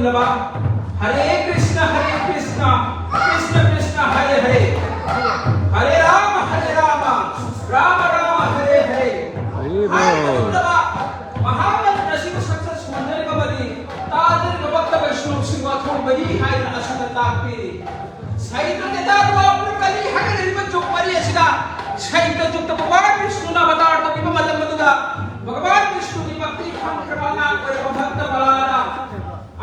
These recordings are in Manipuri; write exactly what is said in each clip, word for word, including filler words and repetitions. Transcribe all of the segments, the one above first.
ꯍꯔꯦ ꯀ꯭ꯔꯤꯁꯅ, ꯍꯔꯦ ꯀ꯭ꯔꯤꯁꯅ, ꯀ꯭ꯔꯤꯁꯅ ꯀ꯭ꯔꯤꯁꯅ, ꯍꯔꯦ ꯍꯔꯦ, ꯍꯔꯦ ꯔꯥꯃ, ꯍꯔꯦ ꯔꯥꯃ, ꯔꯥꯃ ꯔꯥꯃ, ꯍꯔꯦ ꯍꯔꯦ꯫ ꯍꯔꯦ ꯕꯣꯜ꯫ ꯍꯥꯏꯔꯤꯕ ꯃꯍꯥꯃꯟꯇ꯭ꯔ ꯑꯁꯤꯕꯨ ꯁꯛꯆ ꯁꯨꯍꯟꯖꯔꯤꯕ ꯑꯃꯗꯤ ꯇꯥꯖꯔꯤꯕ ꯚꯛꯇ ꯋꯩꯁ꯭ꯅꯣꯁꯤꯡꯕꯨ ꯑꯊꯣꯡꯕꯅꯤ ꯍꯥꯏꯗꯨꯅ ꯑꯁꯨꯝꯅ ꯇꯥꯛꯄꯤꯔꯤ꯫ ꯁꯩꯇ꯭ꯔ ꯀꯦꯗꯥꯔ ꯗ꯭ꯋꯥꯄꯔ ꯀꯂꯤ ꯍꯥꯏꯅꯔꯤꯕ ꯖꯨꯒ ꯃꯔꯤ ꯑꯁꯤꯗ ꯁꯩꯇ꯭ꯔ ꯖꯨꯒꯇ ꯚꯒꯋꯥꯟ ꯕꯤꯁꯅꯨꯅ ꯑꯕꯇꯥꯔ ꯇꯧꯕꯤꯕ ꯃꯇꯝ ꯑꯗꯨꯗ ꯚꯒꯋꯥꯟ ꯕꯤꯁꯅꯨꯒꯤ ꯚꯛꯇꯤ ꯐꯪꯈ꯭ꯔꯕ ꯑꯉꯥꯡ ꯑꯣꯏꯔꯕ ꯚꯛꯇ ꯕꯂꯥꯅ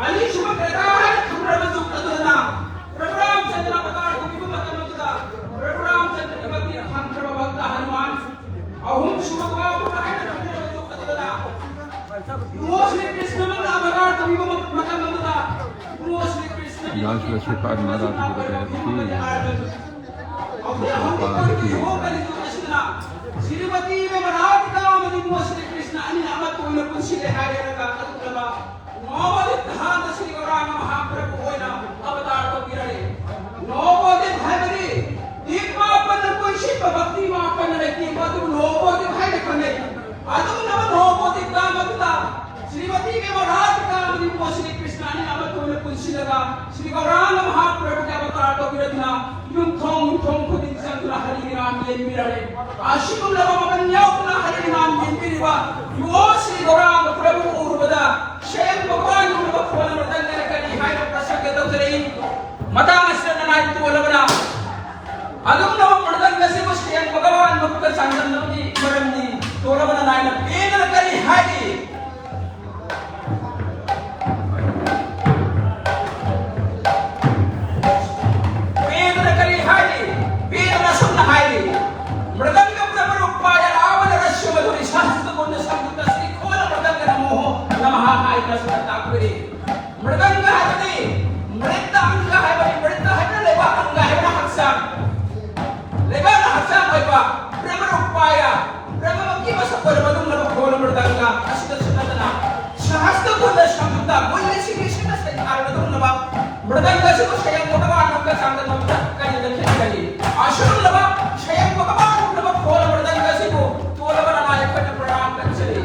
ꯑꯅꯤꯁꯨꯕ ꯀꯦꯗꯥꯔ ꯍꯥꯏꯅ ꯈꯪꯅꯔꯕ ꯖꯨꯒ ꯑꯗꯨꯗꯅ ꯄ꯭ꯔꯚꯨ ꯔꯥꯝꯆꯟꯗ꯭ꯔ ꯑꯕꯇꯥꯔ ꯇꯧꯕꯤꯕ ꯃꯇꯝ ꯑꯗꯨꯗ ꯄ꯭ꯔꯚꯨ ꯔꯥꯝꯆꯟꯗ꯭ꯔꯒꯤ ꯚꯛꯇꯤ ꯐꯪꯈ꯭ꯔꯕ ꯚꯛꯇ ꯍꯅꯨꯃꯥꯟ, ꯑꯍꯨꯝꯁꯨꯕ ꯗ꯭ꯋꯥꯄꯔ ꯍꯥꯏꯅ ꯈꯪꯅꯔꯕ ꯖꯨꯒ ꯑꯗꯨꯗꯅ ꯏꯕꯨꯡꯉꯣ ꯁ꯭ꯔꯤ ꯀ꯭ꯔꯤꯁꯅ ꯃꯪꯒꯂꯥ ꯑꯕꯇꯥꯔ ꯇꯧꯕꯤꯕ ꯃꯇꯝ ꯑꯗꯨꯗ ꯏꯕꯨꯡꯉꯣ ꯁ꯭ꯔꯤ ꯀ꯭ꯔꯤꯁꯅꯒꯤ ꯌꯥꯝ ꯁꯤꯗ ꯁ꯭ꯔꯤ ꯀꯥꯟ ꯃꯍꯥꯔꯥꯖ ꯒꯨꯔꯨꯗꯦꯕ ꯀꯤ꯫ ꯁ꯭ꯔꯤꯃꯇꯤ ꯏꯕꯦꯝꯃ ꯔꯥꯙꯤꯀꯥ ꯑꯃꯗꯤ ꯏꯕꯨꯡꯉꯣ ꯁ꯭ꯔꯤ ꯀ꯭ꯔꯤꯁꯅ ꯑꯅꯤꯅ ꯑꯃꯠꯇ ꯑꯣꯏꯅ ꯄꯨꯟꯁꯤꯜꯂꯦ ꯍꯥꯏꯔꯒ ꯑꯗꯨꯒꯨꯝꯂꯕ ꯅꯣꯕꯣꯗꯤꯞ ꯙꯥꯝꯗ ꯁ꯭ꯔꯤ ꯒꯧꯔꯥꯡꯒ ꯃꯍꯥꯄ꯭ꯔꯚꯨ ꯑꯣꯏꯅ ꯑꯕꯇꯥꯔ ꯇꯧꯕꯤꯔꯛꯂꯦ꯫ ꯅꯣꯕꯣꯗꯤꯞ ꯍꯥꯏꯕꯗꯤ ꯗꯤꯞ ꯃꯥꯄꯟꯅ ꯀꯣꯏꯁꯤꯟꯕ ꯚꯛꯇꯤ ꯃꯥꯄꯟꯅ ꯂꯩꯇꯦꯡꯕ ꯑꯗꯨꯕꯨ ꯅꯣꯕꯣꯗꯤꯞ ꯍꯥꯏꯅ ꯈꯪꯅꯩ꯫ ꯑꯗꯨꯒꯨꯝꯂꯕ ꯅꯣꯕꯣꯗꯤꯞ ꯙꯥꯝ ꯑꯗꯨꯗ ꯁ꯭ꯔꯤꯃꯇꯤ ꯏꯕꯦꯝꯃ ꯔꯥꯙꯤꯀꯥ ꯑꯃꯗꯤ ꯏꯕꯨꯡꯉꯣ ꯁ꯭ꯔꯤ ꯀ꯭ꯔꯤꯁꯅ ꯑꯅꯤꯅ ꯑꯃꯠꯇ ꯑꯣꯏꯅ ꯄꯨꯟꯁꯤꯜꯂꯒ ꯁ꯭ꯔꯤ ꯒꯧꯔꯥꯡꯒ ꯃꯍꯥꯄ꯭ꯔꯚꯨꯒꯤ ꯑꯕꯇꯥꯔ ꯇꯧꯕꯤꯔꯗꯨꯅ ꯌꯨꯝꯊꯣꯡ ꯌꯨꯝꯊꯣꯡ ꯈꯨꯗꯤꯡ ꯆꯪꯗꯨꯅ ꯍꯔꯤ ꯔꯥꯝ ꯂꯦꯟꯕꯤꯔꯔꯦ꯫ ꯑꯁꯤꯒꯨꯝꯂꯕ ꯃꯃꯜ ꯌꯥꯎꯗꯅ ꯍꯔꯤ ꯔꯥꯝ ꯂꯦꯟꯕꯤꯔꯤꯕ ꯏꯕꯨꯡꯉꯣ ꯁ꯭ꯔꯤ ꯒꯧꯔꯥꯡꯒ ꯄ꯭ꯔꯚꯨ ꯎꯔꯨꯕꯗ ꯁ꯭ꯋꯌꯝ ꯚꯒꯋꯥꯟꯒꯨꯝꯂꯕ ꯈꯣꯜ ꯑꯃ ꯇꯟꯗꯅ ꯀꯔꯤ ꯍꯥꯏꯅ ꯄ꯭ꯔꯁꯪꯒ ꯇꯧꯖꯔꯛꯏ꯫ ꯃꯇꯥꯡ ꯑꯁꯤꯗ ꯅꯅꯥꯏ ꯇꯣꯜꯂꯕꯅ ꯑꯗꯨꯝꯅ ꯃꯨꯔꯗꯪ ꯑꯁꯤꯕꯨ ꯁ꯭ꯋꯌꯝ ꯚꯒꯋꯥꯟ ꯃꯈꯨꯠꯇ ꯆꯥꯡꯗꯝꯅꯕꯒꯤ ꯃꯔꯝꯗꯤ ꯇꯣꯜꯂꯕꯅ ꯅꯥꯏꯅ ꯄꯦꯟꯗꯅ ꯀꯔꯤ ꯍꯥꯏꯔꯤ? ꯄꯦꯟꯗꯅ ꯀꯔꯤ ꯍꯥꯏꯔꯤ? ꯄꯦꯟꯗꯅ ꯑꯁꯨꯝꯅ ꯍꯥꯏꯔꯤ, "ꯃ꯭ꯔꯗꯪꯒ ꯄ꯭ꯔꯚꯔꯨꯄꯥꯌ ꯔꯥꯕꯅ ꯔꯁ꯭ꯌ ꯃꯙꯨꯔꯤ ꯁꯍꯁ꯭ꯔ ꯒꯨꯟꯗ ꯁꯝꯌꯨꯛꯇ ꯁ꯭ꯔꯤ ꯈꯣꯂ ꯃ꯭ꯔꯗꯪꯒ ꯅꯃꯣ ꯅꯃꯍ" ꯍꯥꯏꯅ ꯑꯁꯨꯝꯅ ꯇꯥꯛꯄꯤꯔꯤ꯫ ꯃ꯭ꯔꯗꯪꯒ ꯍꯥꯏꯕꯗꯤ ꯃ꯭ꯔꯤꯠꯇ ꯑꯪꯒ ꯍꯥꯏꯕꯅꯤ꯫ ꯃ꯭ꯔꯤꯠꯇ ꯍꯥꯏꯕꯅ ꯂꯩꯕꯥꯛ, ꯑꯪꯒ ꯍꯥꯏꯕꯅ ꯍꯛꯆꯥꯡ꯫ ꯂꯩꯕꯥꯛꯅ ꯍꯛꯆꯥꯡ ꯑꯣꯏꯕ, ꯕ꯭ꯔꯍ꯭ꯃꯔꯨꯄꯥꯌ, ꯕ꯭ꯔꯍ꯭ꯃꯃꯛꯀꯤ ꯃꯁꯛ ꯑꯣꯏꯔꯕ ꯑꯗꯨꯒꯨꯝꯂꯕ ꯈꯣꯂ ꯃ꯭ꯔꯗꯪꯒ ꯑꯁꯤꯗꯁꯨ ꯅꯠꯇꯅ ꯁꯍꯁ꯭ꯔ ꯒꯨꯟꯗ ꯁꯝꯌꯨꯛꯇ ꯃꯣꯏ ꯂꯤꯁꯤꯡ ꯂꯤꯁꯤꯡꯅ ꯁꯩꯊꯥꯔꯕ ꯑꯗꯨꯒꯨꯝꯂꯕ ꯃ꯭ꯔꯗꯪꯒ ꯑꯁꯤꯕꯨ ꯁ꯭ꯋꯌꯝ ꯚꯒꯋꯥꯟ ꯃꯈꯨꯠꯇ ꯆꯥꯡꯗꯝꯅꯕꯗ ꯀꯔꯤꯗ ꯈꯦꯠꯅꯒꯅꯤ? ꯑꯁꯤꯒꯨꯝꯂꯕ ꯁ꯭ꯋꯌꯝ ꯚꯒꯋꯥꯟꯒꯨꯝꯂꯕ ꯈꯣꯂ ꯃ꯭ꯔꯗꯪꯒ ꯑꯁꯤꯕꯨ ꯇꯣꯜꯂꯕ ꯅꯅꯥꯏ ꯑꯩꯈꯣꯏꯅ ꯄ꯭ꯔꯅꯥꯝ ꯀꯠꯆꯔꯤ꯫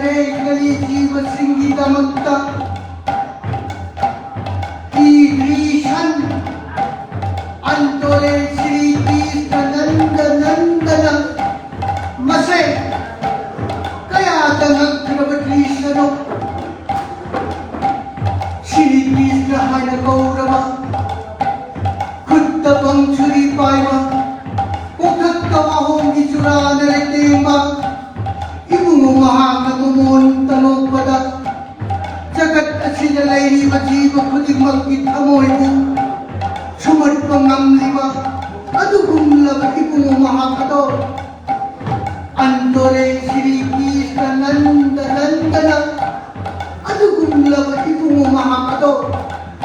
ꯀꯂꯤ ꯖꯤꯕꯁꯤꯡꯒꯤꯗꯃꯛꯇ ꯄꯤꯗ꯭ꯔꯤ ꯁꯟ ꯑꯟꯇꯣꯔꯦ ꯁ꯭ꯔꯤ ꯀ꯭ꯔꯤꯁꯅ ꯅꯟꯗ ꯅꯟꯗꯅ ꯃꯁꯦ ꯀꯌꯥꯗ ꯉꯛꯈ꯭ꯔꯕ ꯀ꯭ꯔꯤꯁꯅꯅꯣ? ꯁ꯭ꯔꯤ ꯀ꯭ꯔꯤꯁꯅ ꯍꯥꯏꯅ ꯀꯧꯔꯕ, ꯈꯨꯠꯇ ꯄꯪꯁꯨꯔꯤ ꯄꯥꯏꯕ, ꯀꯣꯛꯊꯛꯇ ꯋꯥꯍꯣꯡꯒꯤ ꯆꯨꯔꯥꯅ ꯂꯩꯇꯦꯡꯕ ꯏꯕꯨꯡꯉꯣ ꯃꯍꯥꯛꯅ ꯃꯃꯣꯟ ꯇꯅꯣꯛꯄꯗ ꯖꯒꯠ ꯑꯁꯤꯗ ꯂꯩꯔꯤꯕ ꯖꯤꯕ ꯈꯨꯗꯤꯡꯃꯛꯀꯤ ꯊꯃꯣꯏꯕꯨ ꯁꯨꯝꯍꯠꯄ ꯉꯝꯂꯤꯕ ꯑꯗꯨꯒꯨꯝꯂꯕ ꯏꯕꯨꯡꯉꯣ ꯃꯍꯥꯛ ꯑꯗꯣ ꯑꯟꯇꯣꯔꯦ ꯁ꯭ꯔꯤ ꯀ꯭ꯔꯤꯁꯅ ꯅꯟꯗ ꯅꯟꯗꯅ ꯑꯗꯨꯒꯨꯝꯂꯕ ꯏꯕꯨꯡꯉꯣ ꯃꯍꯥꯛ ꯑꯗꯣ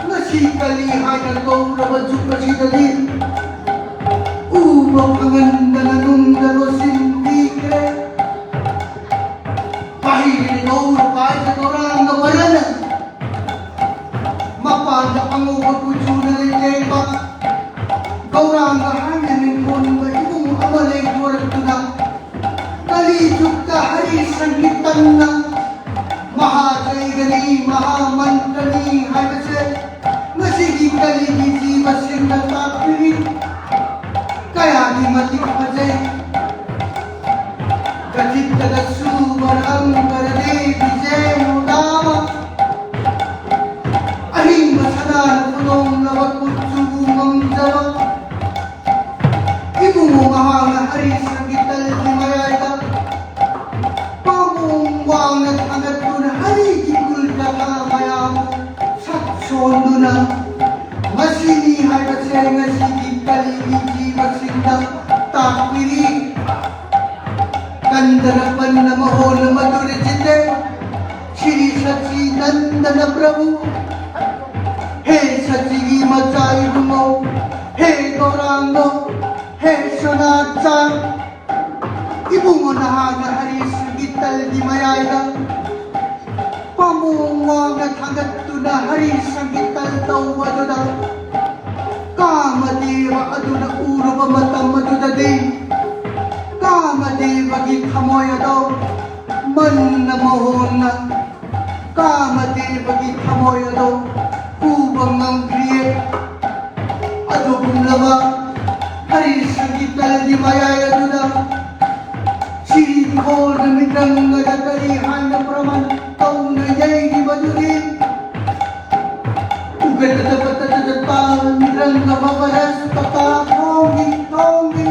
ꯉꯁꯤ ꯀꯂꯤ ꯍꯥꯏꯅ ꯀꯧꯔꯕ ꯖꯨꯒ ꯑꯁꯤꯗꯗꯤ ꯎꯕ ꯐꯪꯍꯟꯗꯅ ꯅꯨꯡꯗ ꯂꯣꯠꯁꯤꯟꯕꯤꯈ꯭ꯔꯦ꯫ ꯃꯍꯩ ꯂꯧꯔꯨꯕ ꯍꯥꯏꯕ ꯒꯧꯔꯥꯡꯒ ꯃꯔꯅ ꯃꯄꯥꯟꯗ ꯑꯉꯧꯕ ꯀꯨꯆꯨꯅ ꯂꯩꯇꯦꯡꯕ ꯒꯧꯔꯥꯡꯒ ꯍꯥꯏꯅ ꯃꯤꯡꯊꯣꯟꯕ ꯏꯕꯨꯡ ꯑꯃ ꯂꯩꯊꯣꯔꯛꯇꯨꯅ ꯀꯂꯤ ꯖꯨꯒꯇ ꯍꯔꯤ ꯁꯪꯀꯤꯔꯇꯟꯅ ꯃꯍꯥꯖꯩꯒꯅꯤ, ꯃꯍꯥꯃꯟꯇ꯭ꯔꯅꯤ ꯍꯥꯏꯕꯁꯦ ꯉꯁꯤꯒꯤ ꯀꯂꯤꯒꯤ ꯖꯤꯕꯁꯤꯡꯅ ꯇꯥꯛꯄꯤꯔꯤ꯫ ꯀꯌꯥꯒꯤ ꯃꯇꯤꯛ ꯐꯖꯩ꯫ ꯒꯖꯤꯠꯇꯗꯁꯨ ꯃꯔꯝ ꯈꯔꯗꯤ ꯕꯤꯖꯦ ꯃꯨꯗꯥꯃ ꯑꯍꯤꯡꯕ ꯁꯅꯥꯅ ꯐꯨꯗꯣꯡꯂꯕ ꯀꯨꯆꯨ ꯉꯝꯖꯕ ꯏꯕꯨꯡꯉꯣ ꯃꯍꯥꯛꯅ ꯍꯔꯤ ꯁꯪꯒꯤꯇꯜꯒꯤ ꯃꯌꯥꯏꯗ ꯄꯥꯝꯕꯣꯝ ꯋꯥꯡꯅ ꯊꯥꯡꯒꯠꯇꯨꯅ ꯍꯔꯤꯒꯤ ꯀꯨꯜ ꯀꯊꯥ ꯃꯌꯥꯝꯕꯨ ꯁꯛ ꯁꯣꯟꯗꯨꯅ ꯃꯁꯤꯅꯤ ꯍꯥꯏꯕꯁꯦ ꯉꯁꯤꯒꯤ ꯀꯂꯤꯒꯤ ꯖꯤꯕꯁꯤꯡꯗ ꯇꯥꯛꯄꯤꯔꯤ꯫ ꯀꯟꯗꯅ ꯄꯟꯅ ꯃꯍꯣꯜ ꯃꯗꯨꯔ ꯖꯤꯇꯦ ꯁ꯭ꯔꯤ ꯁꯆꯤꯅꯟꯗꯅ ꯄ꯭ꯔꯚꯨ꯫ ꯍꯦ ꯁꯆꯤꯒꯤ ꯃꯆꯥ ꯏꯕꯨꯡꯉꯣ, ꯍꯦ ꯒꯧꯔꯥꯡꯒꯣ, ꯍꯦ ꯁꯣꯅꯥꯆꯥ, ꯏꯕꯨꯡꯉꯣ ꯅꯍꯥꯛꯅ ꯍꯔꯤ ꯁꯪꯒꯤꯇꯜꯒꯤ ꯃꯌꯥꯏꯗ ꯄꯥꯝꯕꯣꯝ ꯋꯥꯡꯅ ꯊꯥꯡꯒꯠꯇꯨꯅ ꯍꯔꯤ ꯁꯪꯒꯤꯇꯜ ꯇꯧꯕꯗꯨꯗ ꯀꯥꯃꯗꯦꯕ ꯑꯗꯨꯅ ꯎꯔꯨꯕ ꯃꯇꯝ ꯑꯗꯨꯗꯗꯤ ꯀꯥꯃꯗꯦꯕꯒꯤ ꯊꯃꯣꯏ ꯑꯗꯣ ꯃꯟꯅ ꯃꯍꯣꯟꯅ ꯀꯥꯃꯗꯦꯕꯒꯤ ꯊꯃꯣꯏ ꯑꯗꯣ ꯄꯨꯕ ꯉꯝꯗ꯭ꯔꯤꯌꯦ꯫ ꯑꯗꯨꯒꯨꯝꯂꯕ ꯍꯔꯤꯁꯟꯒꯤ ꯇꯜꯒꯤ ꯃꯌꯥꯏ ꯑꯗꯨꯗ ꯁꯤꯈꯣꯜꯅ ꯃꯤꯇ꯭ꯔꯪ ꯑꯗ ꯀꯔꯤ ꯍꯥꯏꯅ ꯄ꯭ꯔꯃꯥꯟ ꯇꯧꯅ ꯌꯩꯔꯤꯕꯗꯨꯗꯤ? ꯎꯒꯠꯇꯗ ꯄꯠꯇꯗ ꯇꯥꯜ ꯃꯤꯇ꯭ꯔꯪ ꯑꯃ ꯕꯔꯁ ꯄꯇꯥ ꯊꯣꯡꯒꯤ ꯊꯣꯡꯒꯤ꯫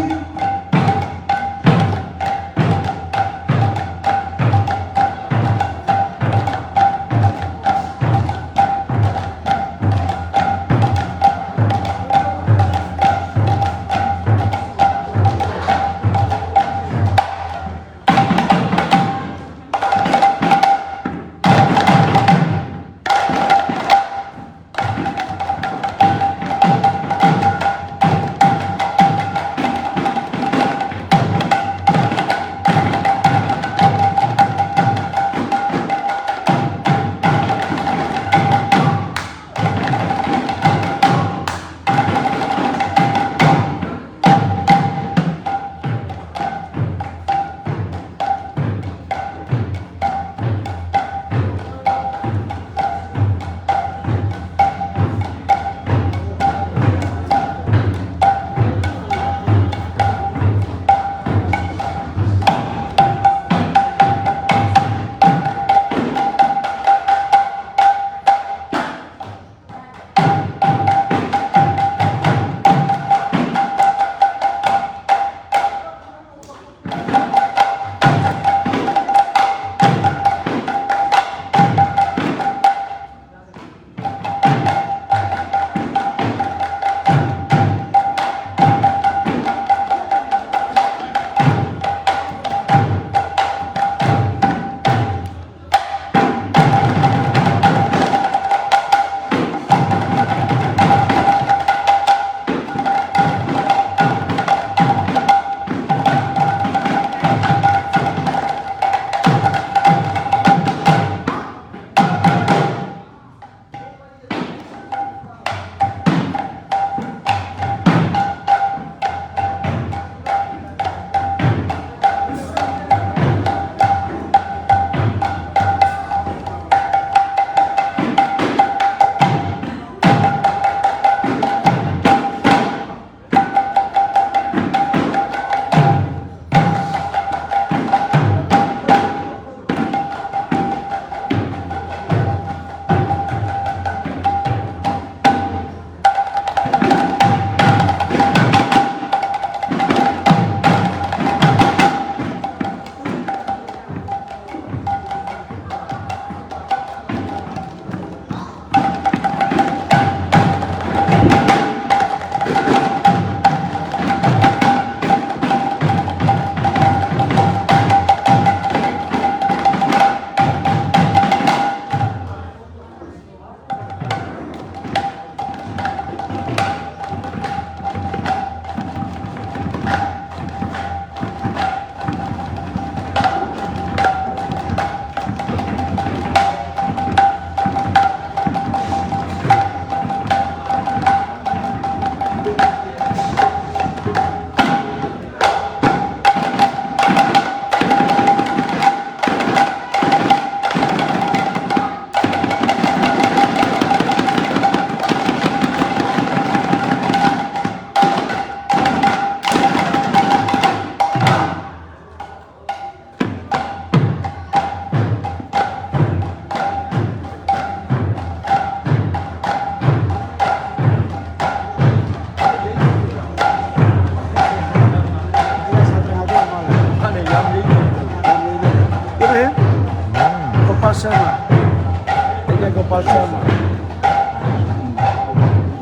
Vidyagopal Sharma.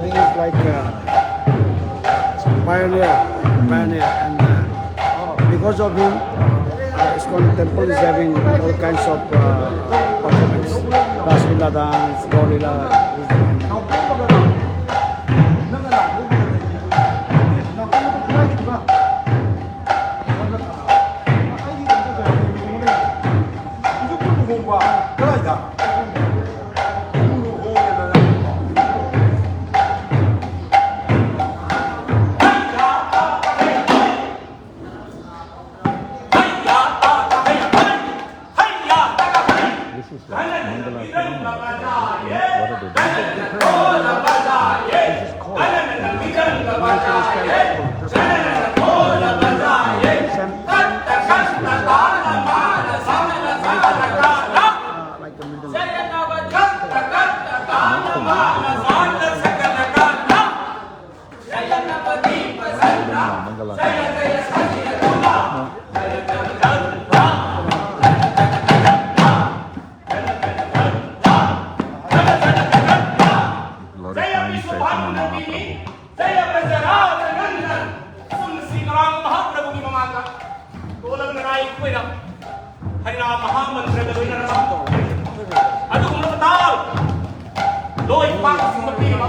He is like a pioneer, pioneer, and uh, because of him, uh, ISKCON temple is having all kinds of uh, performance, Raslila dance, Gaulila. This is like Mangala. What are they doing? This is called. Like the middle. Glory, Chaitanya Mahaprabhu. ꯍꯔꯤꯅꯥꯝ ꯃꯍꯥꯃꯟꯇ꯭ꯔꯒ ꯂꯣꯏꯅꯔꯕ ꯑꯗꯨꯒꯨꯝꯂꯕ ꯇꯥꯜ ꯂꯣꯏ ꯄꯥꯛꯁꯤꯡꯕ ꯄꯤꯔꯤꯕ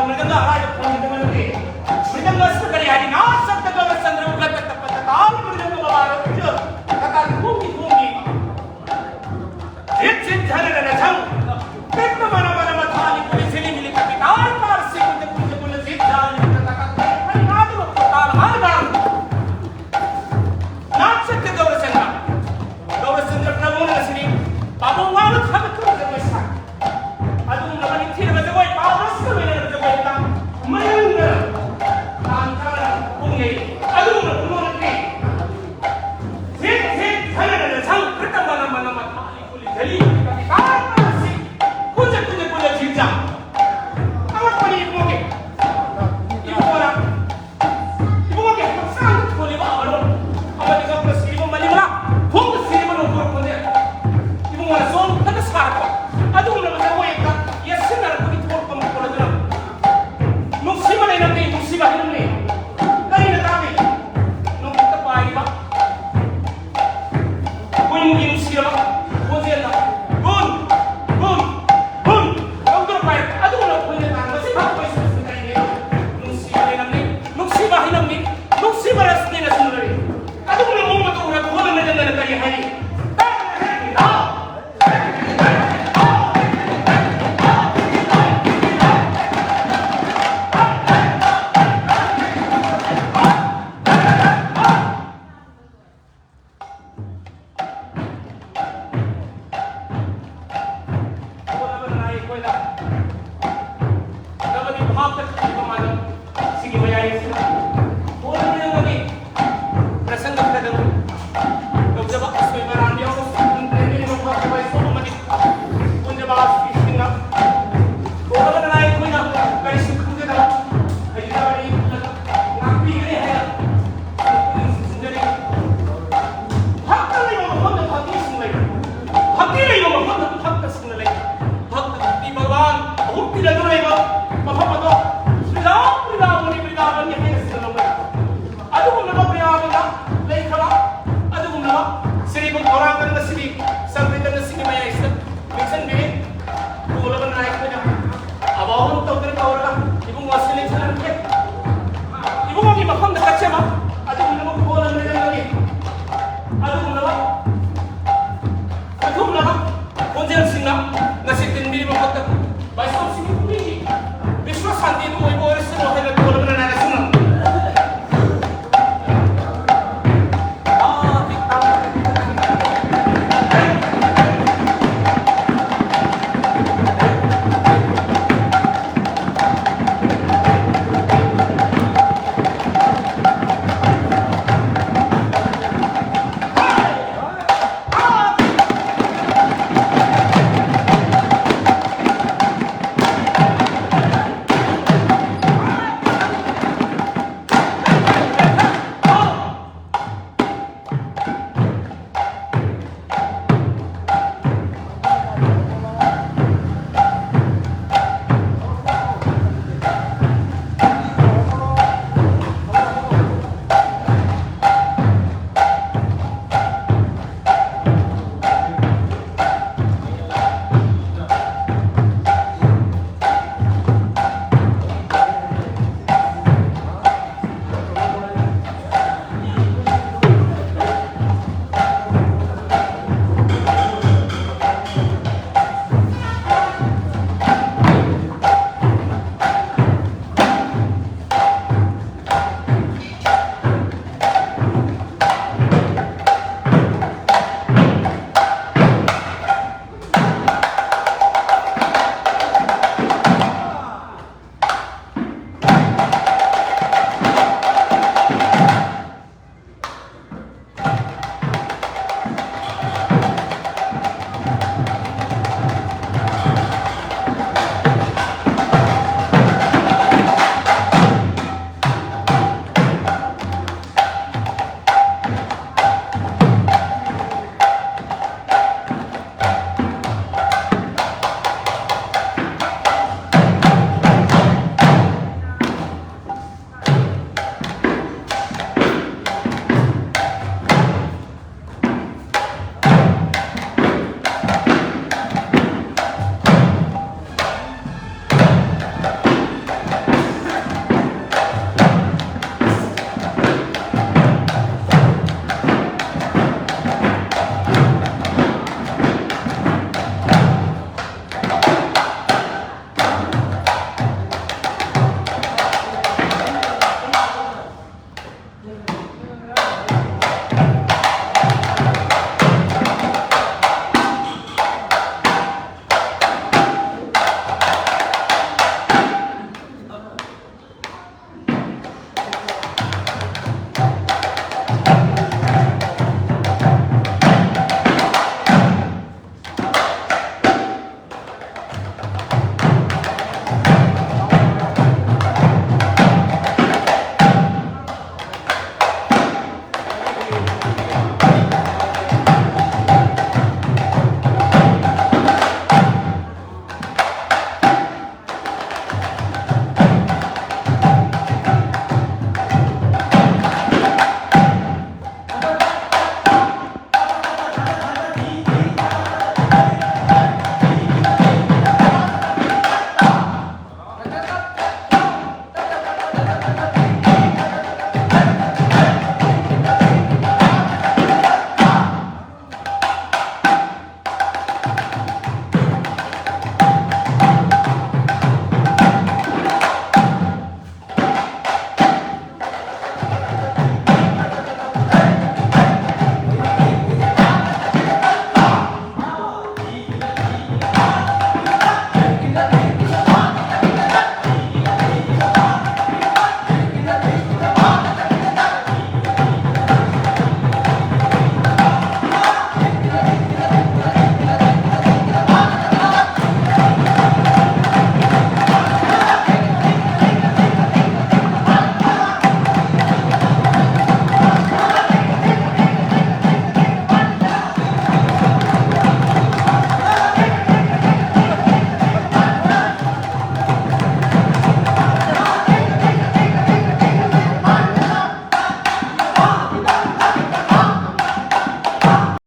ꯃ꯭ꯔꯤꯗꯪꯒ ꯑꯔꯥꯏꯕ ꯈꯣꯟ ꯃ꯭ꯔꯤꯗꯪꯒ ꯅꯠꯇꯦ꯫ ꯃ꯭ꯔꯤꯗꯪꯒ ꯑꯁꯤꯗ ꯀꯔꯤ ꯍꯥꯏꯔꯤ? ꯅꯥ ꯁꯛꯇꯒ ꯆꯟꯗ꯭ꯔ ꯎꯒ ꯇꯠꯇ ꯄꯠꯇ ꯇꯥꯜ ꯃ꯭ꯔꯤꯗꯪꯒ ꯕꯕꯥ ꯔꯨꯆ ꯀꯇꯥ ꯊꯣꯡꯒꯤ ꯊꯣꯡꯒꯤ ꯔꯤꯠ ꯁꯤꯠ ꯙꯅ ꯔꯅ ꯁꯪ